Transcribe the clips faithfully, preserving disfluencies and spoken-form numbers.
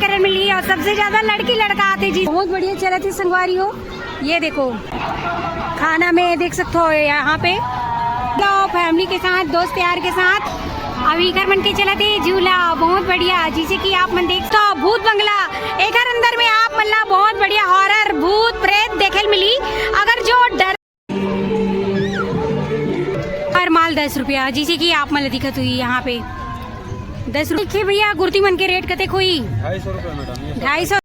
करन मिली और सबसे ज्यादा लड़की लड़का आथे जी। बहुत बढ़िया चलत हे संगवारी हो। ये देखो, खाना में देख सकते हो यहाँ पे, तो फैमिली के साथ, दोस्त यार के साथ, अभी घर मन के चलत हे झूला। बहुत बढ़िया, जैसे कि आप मन देख तो भूत बंगला, एकर अंदर में आप मन ला बहुत बढ़िया हॉरर, भूत प्रेत देखे ल मिली। अगर जो डर हर माल दस रुपया, जैसे कि आप मन ला दिखत हुई यहाँ पे दस रुपये। देखिए भैया, गुर्ती मन के रेट कतेक होई? ढाई सौ रुपये, मैडम, ये सब। ढाई सौ।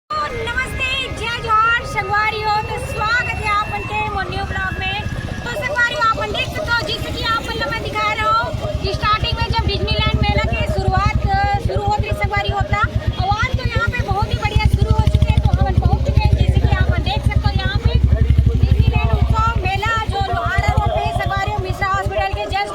नमस्ते, जय जोहार, संगवारी हो, तो स्वागत है आप मन के मोर न्यू ब्लॉग में। तो संगवारी हो, आप मन देख सकते हो, जैसे कि आप मन ला मैं दिखा रहा हूँ कि स्टार्टिंग में जब डिज्नीलैंड मेला के शुरुआत, अ, शुरू होत रही संगवारी हो, त आवाज तो यहाँ पे बहुत ही बढ़िया शुरू हो चुके हैं। तो हमन पहुँच चुके हैं, जैसे कि आप मन देख सकते हो, यहाँ पे डिज्नीलैंड उत्सव मेला जो लोहारा रोड पे है संगवारी हो, मिश्रा हॉस्पिटल के जस्ट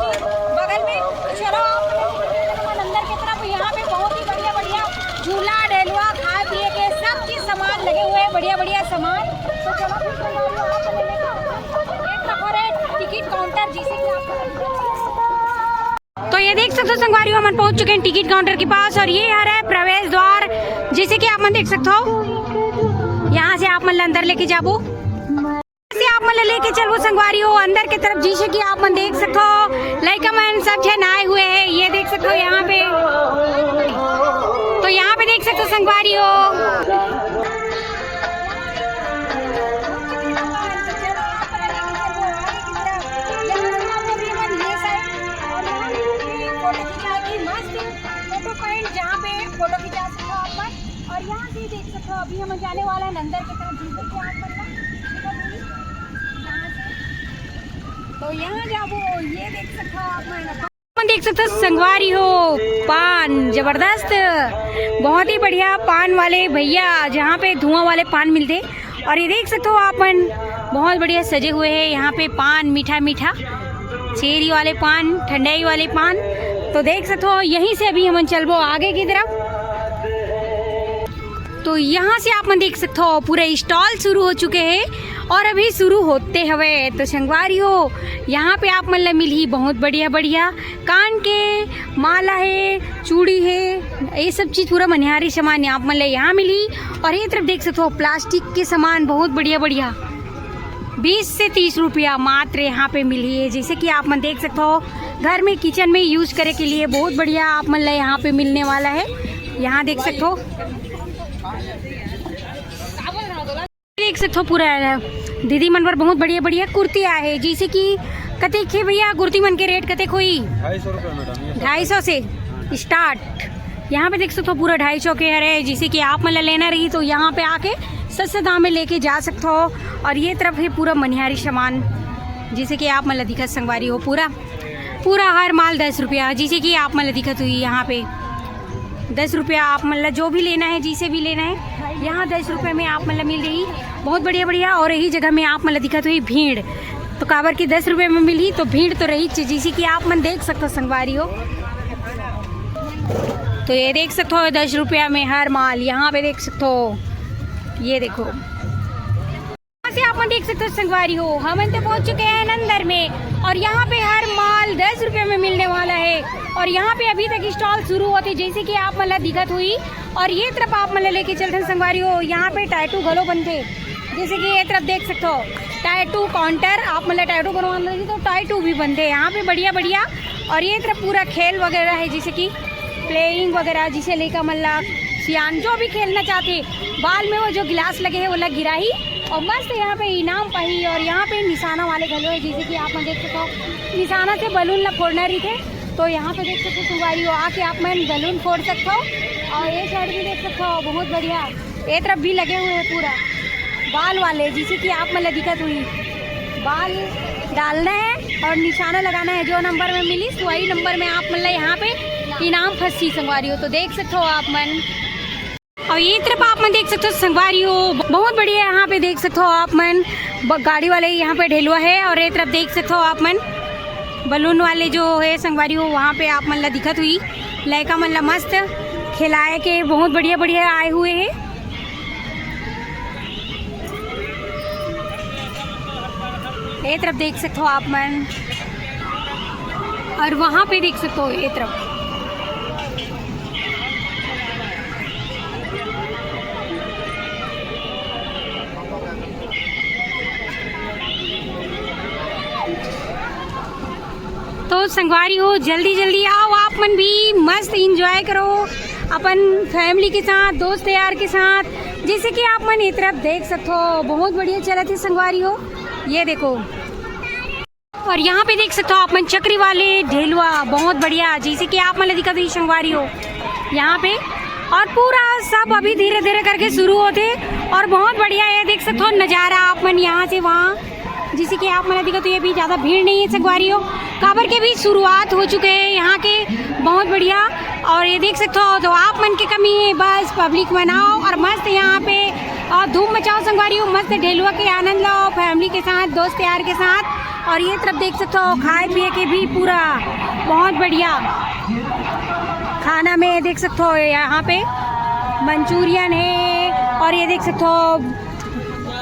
बगल में। तो चलो आप मन अंदर की तरफ, यहाँ पे बहुत ही बढ़िया बढ़िया झूला, ढेलवा, खाए पिए के सब चीज सामान लगे हुए हैं, बढ़िया बढ़िया सामान। तो चलो फिर संगवारी हो, आप मन लेके एक नंबर है टिकट काउंटर, जैसे कि आप तो ये देख सकते हो संगवारी हो, हमन पहुंच चुके हैं टिकट काउंटर के पास और ये हरे प्रवेश द्वार, जैसे कि आप मन देख सकते हो, यहाँ से आप मन ला अंदर लेके जाबो। से आप मन ला लेके चलबो संगवारी हो अंदर के तरफ, जैसे कि आप मन देख सकते हो, लइका मन सब झन आए हुए हैं। ये देख सकते हो यहाँ पे, तो यहाँ पे देख सकते हो संगवारी हो। फोटो पॉइंट जहाँ पे फोटो खिंचा सकते हो आप मन। और यहाँ से देख सकते हो, अभी हम जाने वाला है अंदर की तरफ, जैसे कि आप मन ला दिखत होही, यहाँ से। तो यहाँ जाबो, ये देख सकते हो आप मन। अपन देख सकते हो संगवारी हो, पान जबरदस्त, बहुत ही बढ़िया पान वाले भैया, जहाँ पे धुआं वाले पान मिलते। और ये देख सकते हो आप मन, बहुत बढ़िया सजे हुए हैं यहाँ पे पान, मीठा मीठा चेरी वाले पान, ठंडाई वाले पान। तो देख सकते हो, यहीं से अभी हमन चलबो आगे की तरफ। तो यहाँ से आप मन देख सकते हो, पूरा स्टॉल शुरू हो चुके हैं और अभी शुरू होते हवे। तो संगवारी हो, यहाँ पे आप मन ला मिलही बहुत बढ़िया बढ़िया कान के माला है, चूड़ी है, ये सब चीज पूरा मनिहारी सामान आप मन ला यहाँ मिलही। और ये तरफ देख सकते हो प्लास्टिक के सामान बहुत बढ़िया बढ़िया, बीस से तीस रुपया मात्र यहाँ पे मिलही है। जैसे कि आप मन देख सकते हो, घर में किचन में यूज करे के लिए बहुत बढ़िया आप मन ला यहाँ पे मिलने वाला है। यहाँ देख सकते हो, देख सकते हो पूरा दीदी मन बर बहुत बढ़िया बढ़िया कुर्ती आहे, जैसे कि कतेक हे भैया, कुर्ती मन के रेट कतेक होई? ढाई सौ रुपये मैडम, ये सब। ढाई सौ से स्टार्ट। यहाँ पे देख सकते हो पूरा ढाई सौ के हरे, जैसे कि आप मन ला लेना रही तो यहाँ पे आके सस्ते दाम में लेके जा सकते हो। और ये तरफ है पूरा मनिहारी सामान, जैसे कि आप मन ला दिखत संगवारी हो, पूरा पूरा हर माल दस रुपया, जैसे कि आप मन ला दिखत हुई यहाँ पे दस रुपया। आप मन ला जो भी लेना है, जिसे भी लेना है, यहाँ दस रुपये में आप मन ला मिल रही बहुत बढ़िया बढ़िया। और यही जगह में आप मन ला दिखत हुई भीड़, तो काबर की दस रुपये में मिलही तो भीड़ तो रही, जैसे कि आप मन देख सकते हो संगवारी हो। तो ये देख सकते हो दस रुपया में हर माल, यहाँ पे देख सकते हो, ये देखो। यहाँ से आप मन देख सकते हो संगवारी हो, हमन तो पहुंच चुके हैं अंदर में। और यहाँ पे हर माल दस रुपये में मिलने वाला है। और यहाँ पे अभी तक स्टॉल शुरू होते, जैसे कि आप मन ला दिखत हुई। और ये तरफ आप मन ला लेके चलते हैं संगवारी हो, यहाँ पे टैटू घलो बनते, जैसे कि ये तरफ देख सकते हो टैटू काउंटर, आप मन ला टैटू बनवाना रही तो टैटू भी बनते हैं यहाँ पे बढ़िया बढ़िया। और ये तरफ पूरा खेल वगैरह है, जैसे कि प्लेइंग वगैरह, जिसे लेकर मतलब सियान जो भी खेलना चाहते, बॉल में वो जो गिलास लगे है वो ला गिराही। और मस्त यहाँ पे इनाम पाही। और यहाँ पे निशाना वाले घलो है, जैसे कि आप मन देख सकते हो निशाना से बलून ला फोड़ना रही थे। तो यहाँ पे देख सकते हो संगवारी हो, आके आप मन बलून फोड़ सकते हो। और ये साइड भी देख सकते हो बहुत बढ़िया, ये तरफ भी लगे हुए हैं पूरा बॉल वाले, जिसे कि आप मन ला दिखत हुई बॉल डालना है और निशाना लगाना है। जो नंबर में मिली वही नंबर में आप मन ला यहाँ पे इनाम फंसी संगवारी हो। तो देख सकते हो आप मन। और ये तरफ आप मन देख सकते हो संगवारी हो, बहुत बढ़िया। यहाँ पे देख सकते हो आप मन ब-, गाड़ी वाले यहाँ पे ढेलुआ है। और ये तरफ देख सकते हो आप मन बलून वाले जो है संगवारी हो, वहाँ पे आप मन ला दिखत हुई लइका मन ला मस्त खिलाए के बहुत बढ़िया बढ़िया आए हुए हैं। ये तरफ देख सकते हो आप मन, और वहाँ पे देख सकते हो ये तरफ। तो संगवारी हो, जल्दी जल्दी आओ, आप मन भी मस्त एंजॉय करो अपन फैमिली के साथ, दोस्त यार के साथ। जैसे कि आप मन ये तरफ देख सकते हो, बहुत बढ़िया चलत हे संगवारी हो। ये देखो, और यहाँ पे देख सकते हो आप मन चकरी वाले ढेलुआ, बहुत बढ़िया। जैसे कि आप मन ला दिखत होही संगवारी हो यहाँ पे, और पूरा सब अभी धीरे धीरे करके शुरू होथे। और बहुत बढ़िया, ये देख सकते हो नज़ारा आप मन यहाँ से वहाँ। जैसे कि आप मन ला दिखत होही, अभी ज़्यादा भीड़ नहीं है संगवारी हो, काबर के भी शुरुआत हो चुके हैं यहाँ के। बहुत बढ़िया। और ये देख सकते हो, तो आप मन के कमी है, बस पब्लिक बनाओ और मस्त यहाँ पे और धूम मचाओ संगवारी हो, मस्त ढेलुआ के आनंद लो फैमिली के साथ, दोस्त यार के साथ। और ये तरफ देख सकते हो खाए पिए के भी पूरा बहुत बढ़िया खाना में देख सकते हो यहाँ पे मंचूरियन है और ये देख सकते हो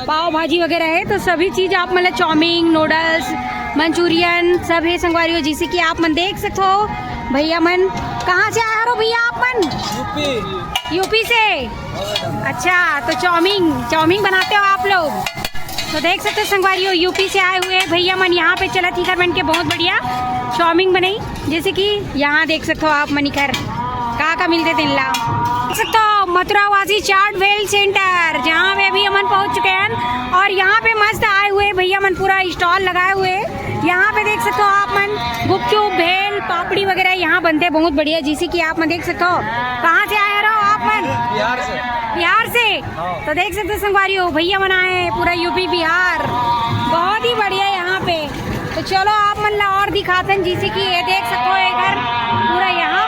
पाव भाजी वगैरह है। तो सभी चीज आप मतलब चाउमीन, नूडल्स, मंचूरियन सब है संगवारी हो। जैसे कि आप मन देख सकते हो भैया मन, कहाँ से आए हो भैया आप मन? यूपी। यूपी से। अच्छा, तो चाउमीन, चाउमीन बनाते हो आप लोग? तो देख सकते हो संगवारी हो, यूपी से आए हुए भैया मन यहाँ पे चलत हे, इकर मन के बहुत बढ़िया चाउमीन बनाई। जैसे कि यहाँ देख सकते हो आप मन इकर का का मिलथे तेन ला। देख सकते हो मथुरा वासी चाट भेल सेंटर, जहाँ पे अभी हमन पहुँच चुके हैं और यहाँ पे मस्त आए हुए भैया मन पूरा स्टॉल लगाए हुए हैं। यहाँ पे देख सकते हो आप मन गुपचुप, भेल, पापड़ी वगैरह यहाँ बनथे, बहुत बढ़िया। जैसे कि आप मन देख सकते हो, कहाँ से आए रहो आप मन? बिहार से। बिहार से। हाँ। तो देख सकते हो संगवारी हो, भैया मन आए हैं पूरा यूपी बिहार, बहुत ही बढ़िया यहाँ पे। तो चलो आप मन ला और दिखाथन, जैसे कि ये देख सकते हो ये घर पूरा यहाँ,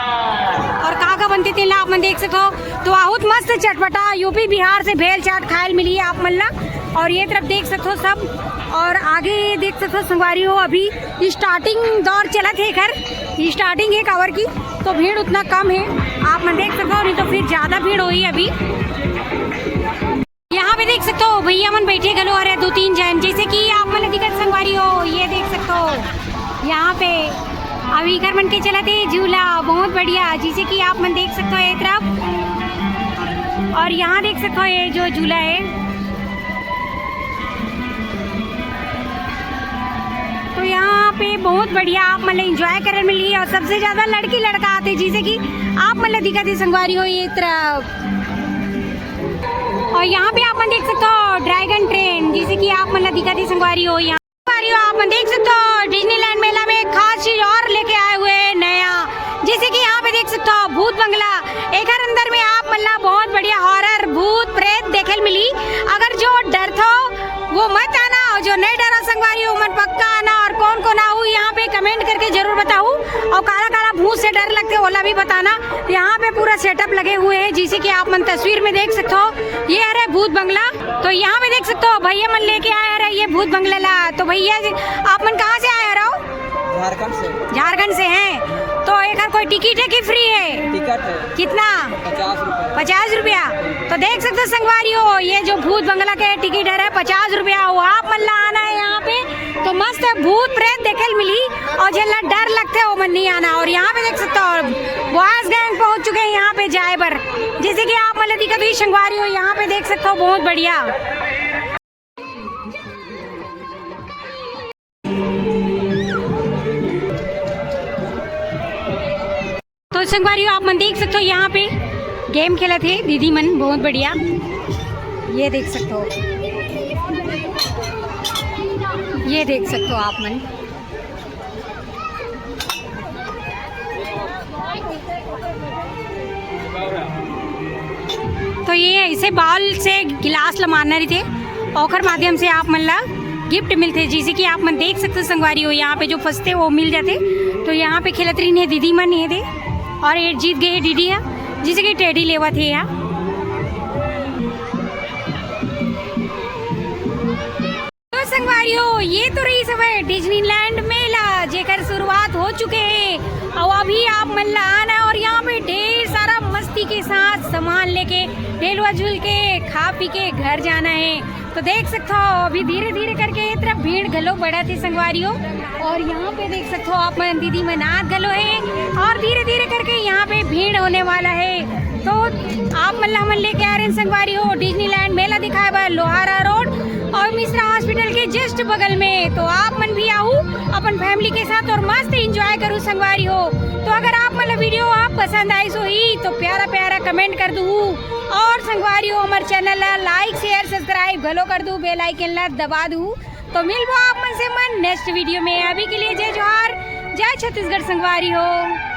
और का का बनथे तेन ला आप मन देख सकते हो। तो बहुत मस्त चटपटा यूपी बिहार से भेल चाट खाए ल मिली आप मन ला। और ये तरफ देख सकते हो सब, और आगे देख सकते हो संगवारी हो, अभी स्टार्टिंग दौर चलत हे एकर, स्टार्टिंग है काबर की, तो भीड़ उतना कम है, आप मन देख सकते हो, नहीं तो फिर ज्यादा भीड़ होही अभी। यहाँ पे देख सकते हो भैया मन बैठे घलो हरे दो तीन जन, जैसे कि आप मन ला दिखत संगवारी हो, ये देख सकते हो यहाँ पे अभी इकर मन के चलत हे झूला, बहुत बढ़िया। जैसे कि आप मन देख सकते हो ये तरफ, और यहाँ देख सकते हो ये जो झूला है, तो यहाँ पे बहुत बढ़िया आप मन ला एंजॉय करे मिली, और सबसे ज्यादा लड़की लड़का आथे, जैसे कि आप मन ला दिखत हे संगवारी हो ये तरफ। और यहाँ पे आप मन देख सकते हो ड्रैगन ट्रेन, जैसे कि आप मन ला दिखत हे संगवारी हो यहाँ। संगवारी हो, आप मन देख सकते हो डिज्नीलैंड मेला में एक खास चीज और लेके आए हुए हैं नया, जैसे कि यहाँ पे देख सकते हो भूत बंगला। एकर अंदर में आप मन ला बहुत बढ़िया हॉरर, भूत प्रेत देखे ल मिली। अगर जो डरथो वो मत आना, और जो नहीं डरो संगवारी हो, मन पक्का आना। और कौन कौन आहू यहाँ पे कमेंट करके जरूर बताहू, और काला काला भूत से डर लगथे ओला भी बताना। यहाँ पे पूरा सेटअप लगे हुए हैं, जैसे कि आप मन तस्वीर में देख सकते हो, ये हरे भूत बंगला। तो यहाँ पे देख सकते हो भैया मन लेके आए हरे ये भूत बंगला ला। तो भैया जी, आप मन कहाँ से आए हरो? झारखंड से। झारखंड से हैं। तो एकर कोई टिकट है कि फ्री है? टिकट है। कितना? पचास रुपया। पचास रुपया। तो देख सकते हो संगवारी हो, ये जो भूत बंगला के टिकट है पचास रुपया, वो आप मन ला आना है यहाँ पे। तो मस्त भूत प्रेत देखे ल मिली, और जेन ला डर लगथे वो मन नहीं आना। और यहाँ पे देख सकते हो बॉयज गैंग पहुँच चुके हैं यहाँ पे जाए बर, जैसे कि आप मन ला दिखत होही संगवारी हो, यहाँ पे देख सकते हो बहुत बढ़िया। तो संगवारी हो, आप मन देख सकते हो यहाँ पे गेम खेलत हे दीदी मन, बहुत बढ़िया। ये देख सकते हो, ये देख सकते हो आप मन। तो ये ऐसे बॉल से गिलास ला मारना रहिथे, ओखर माध्यम से आप मन ला गिफ्ट मिलथे। जैसे कि आप मन देख सकते हो संगवारी हो, यहाँ पे जो फंसथे वो मिल जाथे। तो यहाँ पे खेलत रहिन हे दीदी मन, ये दे, और ये जीत गए हे दीदी ह, जैसे कि टेडी लेवत हे यहाँ। तो संगवारी हो, ये तो रहिस हवय डिज्नीलैंड मेला, जेकर शुरुआत हो चुके हे। अउ अभी आप मन ला आना हे और यहाँ पे ढेर सारा मस्ती के साथ सामान लेके, ढेलुआ झूल के, खा पी के घर जाना हे। तो देख सकते हो, अभी धीरे धीरे करके ये तरफ भीड़ घलो बढ़त हे संगवारी हो। और यहाँ पे देख सकते हो आप मन, दीदी मन आत घलो हे और धीरे धीरे करके यहाँ पे भीड़ होने वाला हे। तो आप मन ला हमन लेके आ रहे हैं संगवारी हो डिज्नीलैंड मेला दिखाए बर लोहारा रोड और मिश्रा हॉस्पिटल के जस्ट बगल में। तो आप मन भी आहू अपन फैमिली के साथ और मस्त एंजॉय करू संगवारी हो। तो अगर आप मन ला video आप पसंद आइस होही तो प्यारा प्यारा comment कर दू, और संगवारी हो हमर channel ला like share subscribe घलो कर दू, bell icon ला दबा दू। तो मिलबो आप मन से मन next video में। अभी के लिए जय जोहार, जय छत्तीसगढ़ संगवारी हो।